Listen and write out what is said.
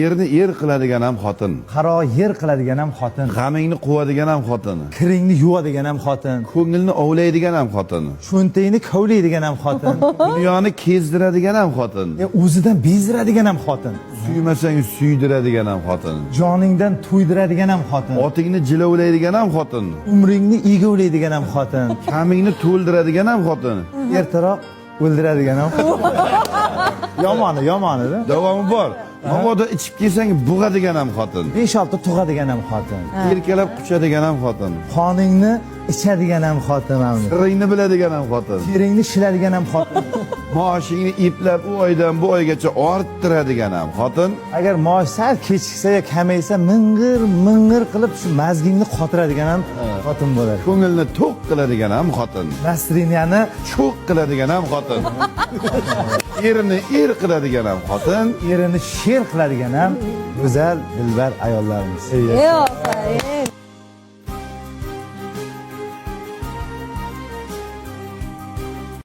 Erni er qiladigan ham xotin. Qaro yer qiladigan ham xotin. G'amingni quvadigan ham xotin. Kiringni yuvadigan ham xotin. Ko'ngilni ovlaydigan ham xotin. Cho'ntagini kovlaydigan ham xotin. Dunyoni kezdiradigan ham xotin. O'zidan bezdiradigan ham xotin. Suymasang suydiradigan ham xotin. Joningdan to'ydiradigan ham xotin. Otingni jilovlaydigan ham xotin. Umringni egovlaydigan ham xotin. Kamingni to'ldiradigan ham xotin. Ertaroq o'ldiradigan ham xotin. Yomoni, yomoni-da. Davomi bor. Mabodo ichib kelsang bo'g'adigan ham xotin. 5-6 tug'adigan ham xotin. Erkalab quchadigan ham xotin. Qoningni ichadigan ham xotin mana. Siringni biladigan ham xotin. Teringni shiladigan ham xotin. Maoshingni eplab u oydan bu oygacha orttiradigan ham xotin. Agar maosh sal kechiksa yo kamaysa, ming'ir ming'ir qilib shu mazgingni qotiradigan ham xotin bo'ladi. Ko'ngilni to'q qiladigan ham xotin. Настроение ni Cho'q qiladigan ham xotin. Erini er qiladigan ham xotin. Erini sher qiladigan ham go'zal dilbar ayollarimiz. Ey, ofarin.